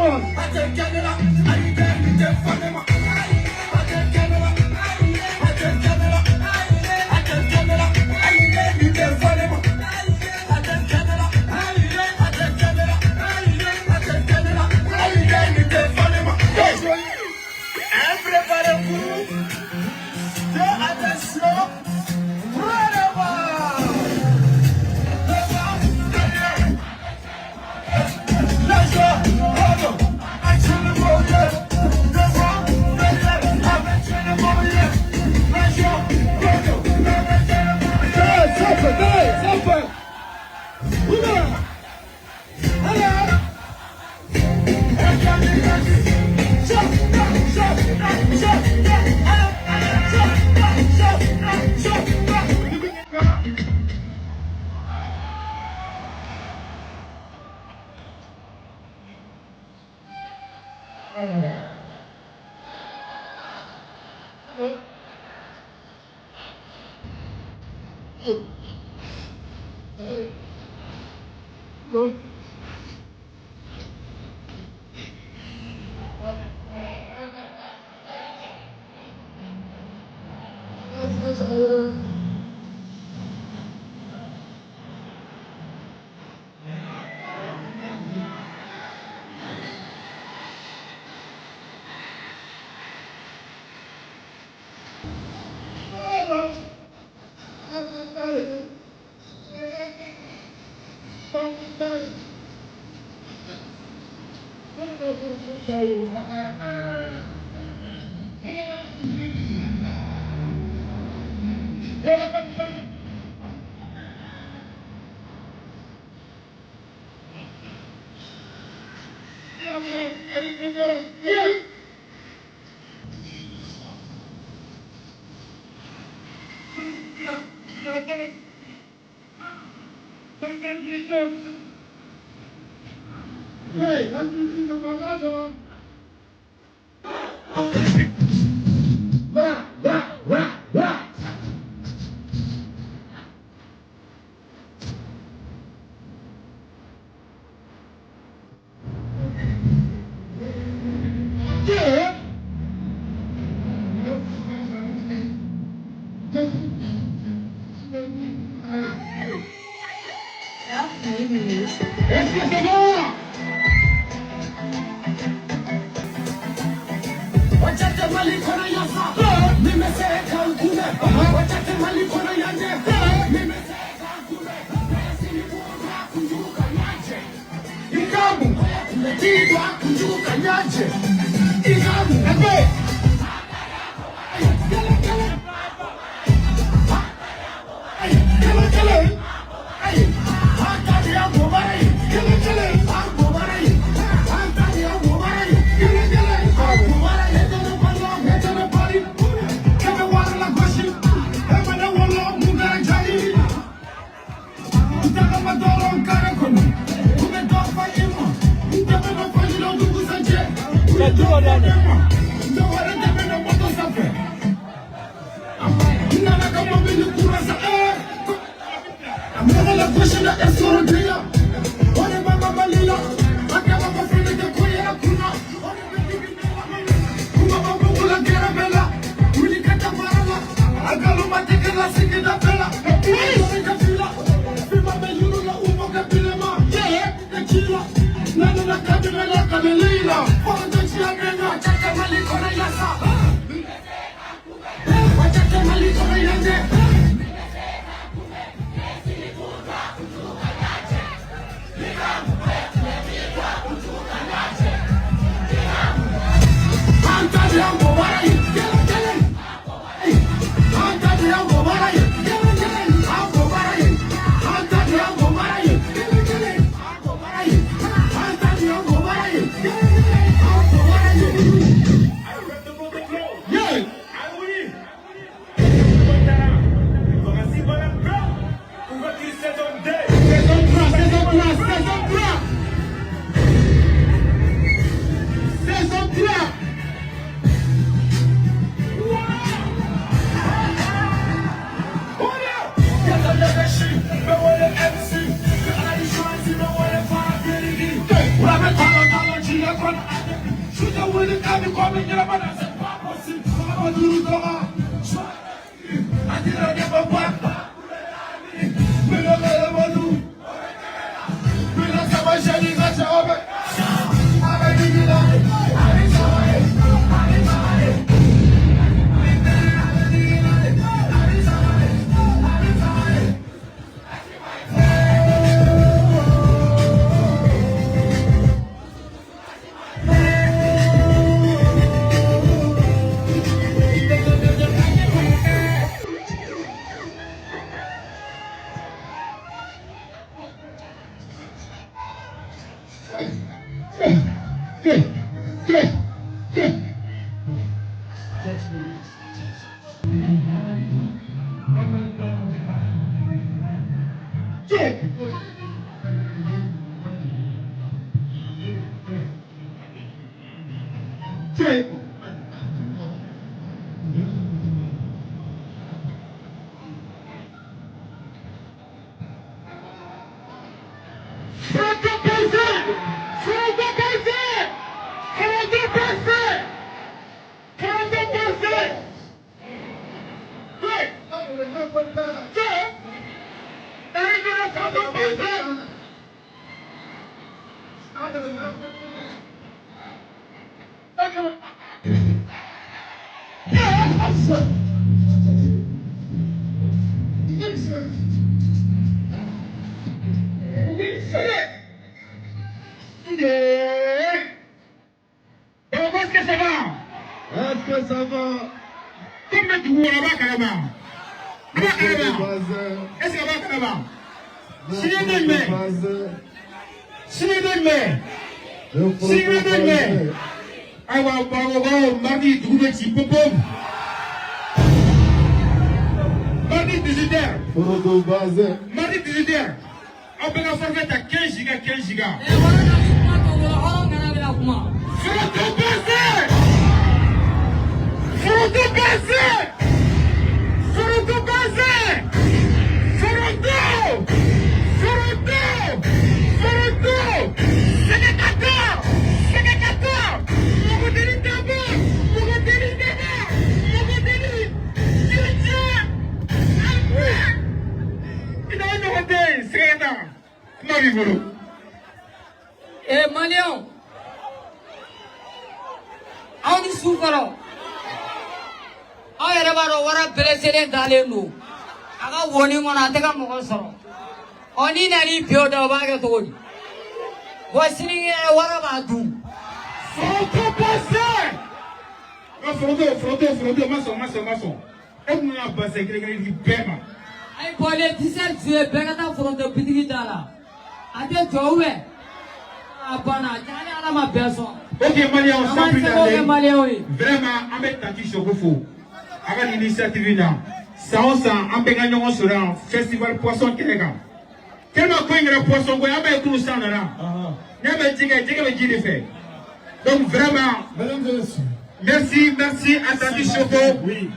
On. Préparez-vous. Deux, attention. Trois, devant, derrière. La joie, pardon. Devant, derrière. Avec le mobilier. La joie, pardon. Avec le mobilier. Deux, sanfɛ, deux, sanfɛ. Oula. Allez. Est-ce que c'est bon? Saison 3, saison 3, saison 3. C'est pas possible. Est-ce que ça va? Est-ce que ça va? Comme tu vois là-bas, Kalaba. Est-ce que ça va, Kalaba? Sini dɛmɛ. Ayiwa, Bamakɔ, mardi, dugu bɛ ci pom. Mardi 18h. Foroto bazin. Mardi 18h. Aw bɛɛ ka forfait ta 15 giga 15 giga. Foroto bazin! Foroto bazin! Foroto bazin! Foroto! Foroto! Foroto! Sɛgɛkatɔ! Sɛgɛkatɔ! Mɔgɔdeni dabɔ! Mɔgɔdeni dabɔ! Mɔgɔdeni! Jijɛ! Alfred! I n'aw ɲɔgɔn tɛ yen, sɛgɛkata. Kuma b'i bolo. Eh, Maliyɛnw, aw ni su fɔlɔ. Aw yɛrɛ b'a dɔn, wara bereselen dalen don a ka woni kɔnɔ, a tɛ ka mɔgɔ sɔrɔ. Ɔ, n'i nan'i bin o da, o b'a kɛ cogo di? Wa sinikɛnɛ, wara b'a dun. Foroto bazin! Nka foroto, foroto, foroto, ma sɔn, ma sɔn, ma sɔn. E kun ka bazin kelen kelen di bɛɛ ma. Ayi, bɔlen 10 heures ye, bɛɛ ka taa foronto bitigi da la, a tɛ jɔ ou bien a banna. Hali Ala ma bɛɛ sɔn. Ok, Maliyɛnw, An sans b'an plus seko kɛ tarder. Maliyɛnw ye. Vraiment, an bɛ Tanti Soko fo. A ka nin initiative in na. San o san, an bɛɛ ka ɲɔgɔn sɔrɔ yan festival poisson kɛnɛ kan. Tellement ko in kɛra poisson ko ye, an b'a ye kunun san nana. N'a bɛ jɛgɛ, jɛgɛ bɛ ji de fɛ. Donc vraiment, Mesdames et messieurs. merci, merci à Tanti Soko. Oui.